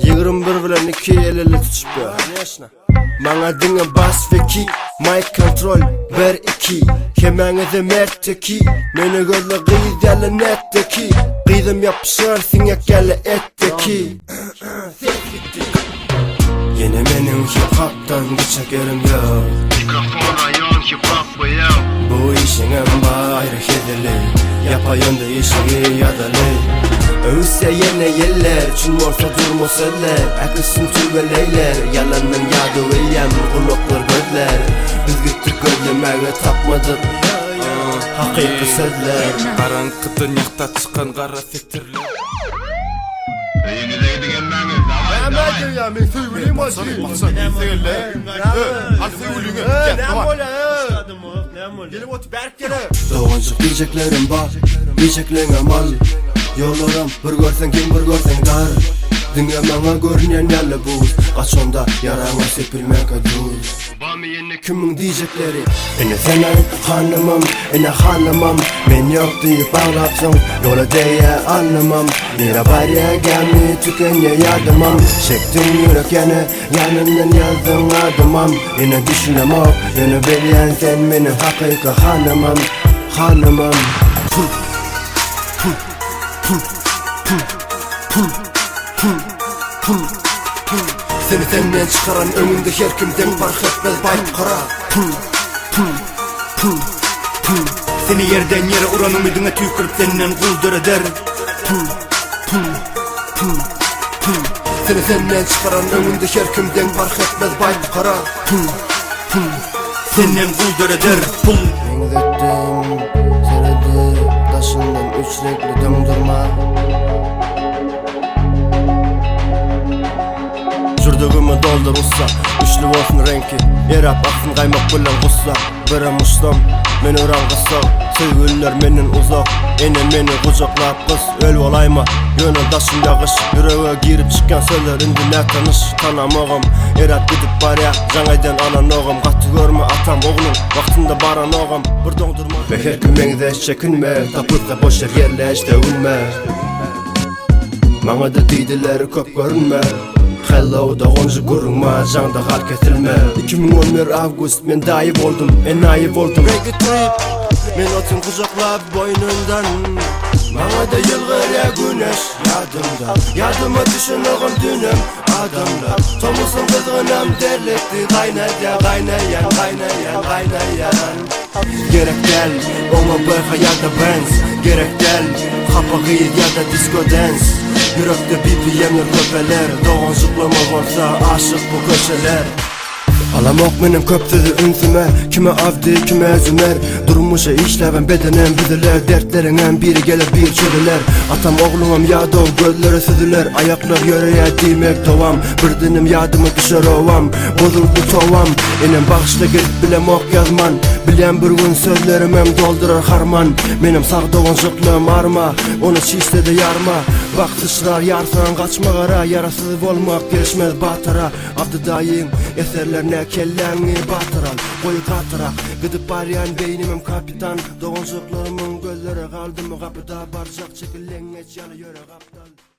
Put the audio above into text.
21 bilen 2 el ele tutuşup ýör. Maňa diňe bas we kick, mic kontrol, bir iki. Hemäňize merteki, meni gözle gyz ýaly netdeki. Gyzym ýapyşar siňek ýaly etdeki. Ses gitdi. Ýene meniň hip hopdan geçjek ýerim ýok. Mikrofon raýon hip hop boýaň. Bu işiňem bar aýry hezili Ýapa ýönde işiňi ýazaly Öwüsýä ýene ýeller Çyn bolsa durma sözler Äkitsin tüweleýler Ýalandan ýadaw eýýäm Gulaklar gözlär Biz gitdik gözlemäge tapmadyk Hakyky sözler Garaňkydan ýagta çykan gara setirler. Öýüňize gidiň hemmäňiz daway daway. Näme men söýgülim Doganjyk diýjeklerim bar, diýjekleňem al Ýollaram bir görseň giň bir görseň dar Diňe maňa görünýän ýaly buz Gaç onda ýaraňa sepilmäge duz Bamy ýene Kimiň diýjekleri Ine senem hanymym, ine halymym Men ýok diýip aglapsyň, ýola deýä alnymam Nirä barýa gämi, tükenýä ýadymam Çekdiň ýürek ýene, ýanyndan ýazdyň adymam Ine düşünemok, ýöne bilýän sen meniň hakyky hanymym, hanymym Pul, pul, pul, pul, pul, pul, pul, pul Seni senden çykaran öňünde her kimden parh etmez baý pukara Pul, pul, pul, pul Seni ýerden ýere uran umydyňa tüýkürip senden gul döreder Pul, pul, pul, pul Seni senden çykaran öňünde her kimden parh etmez baý pukara Pul, pul, Senden gul döreder pul Meňzetdim seredip daşyndan üç reňkli doňdurma Jürdügimi doldur ussa Üçli bolsun reňki Eräp aksyn gaýmak bilen gussa Birem uçsam men öran gyssag Söýgüliler menden uzak Enem meni gujaklap gys Öl bolaýma Ýöne daşym ýagyş Ýürege girip çykýan sözler indi nätanyş Tanamogam Eräp gidip barýa Jaň edýän alanogam Gaty görme atam ogluň Wagtynda baranogam Bir doňdurma Ve her kim meňzeş çekinme Tapylsa boş ýer ýerleş döwünme Maňa-da diýdiler köp görünme Hello doganjyk gürrüňme jaňda gal kesilme 2011 awgust men daýy boldum enaýy boldum Reggae trip Men otyn gujaklap boýnundan Maňa-da ýylgyrýa güneş ýadymda Ýadyma düşenogam dünem adamlar Tomusyň gyzgynam derletdi gaýnadýa gaýnaýan gaýnaýan gaýnaýan Gerek däl oňa BH ýa-da Benz Gerek däl hapa gyz ýa-da disco dance Ýürekde BPM-ler köpeler Doganjyklama bolsa aşyk bu köçeler Alamok menem köp sözi ünsüme Kime Abdy kime Zümer Durmuşa işläbem bedenem büzüler Dertleriňem biri geler biri çözüler Atam ogluňam ýadaw gözleri süzüler Aýaklar ýöreýär diýmek dowam Birdenem ýadyma düşer obam Bozuldy towam Enem bagyşla gelip bilemok ýazman Bilýän bir gün sözlerimem doldurar harman Menem sag doganjyklym arma Ony çişse-de ýarma Bak syçrar ýarsaň gaçma gara Ýarasyz bolmak gelişmez batyra Abdy daýyň eserlerine kelläňi batyr al Goý gatyrak Gidip barýan beýnimem kapitan Doganjyklarymyň gözleri galdymy gapyda Barjak çekil leňňeç ýaly ýöre gapdal.